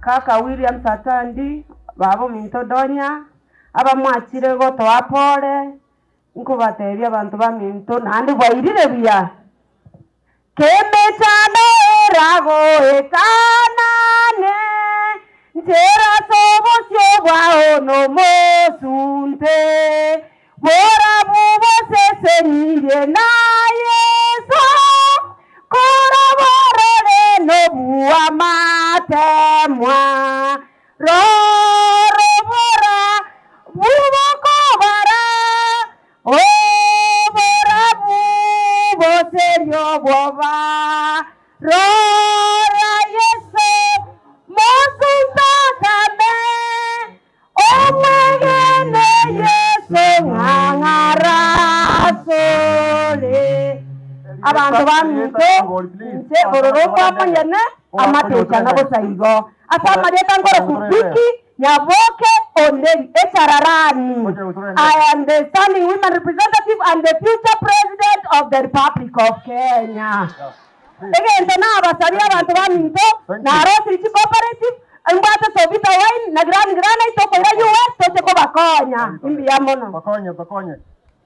Kaka William Satandi, baba ominto Donya, abamwachire gotoa pole, nkobatebia abanto baminto naende bwairire buya. Kemechando eragoetanane, nchera ase obosio bwao nomosunte, borabu bosesenirie na Yeso, koraborore nobuamatemwa. Rorobora bw'obokobara, Oborabu boseria obwoba, Rora Yeso, mosuntakame, Omwegene Yeso ng'ang'ara asore. Abanto baminto, inche ororo kwamonyene amatechana bosa igo. Ase amarieta nkoroku Vicky Nyaboke Onderi Echararani. I am the standing women representative and the future president of the Republic of Kenya. Egento nabasabire abanto baminto, narosiri chicooperative, imbwate Sovita wine na Grand Granite tokoira US toche kobakonya. Imbuya mono. Bakonye, bakonye.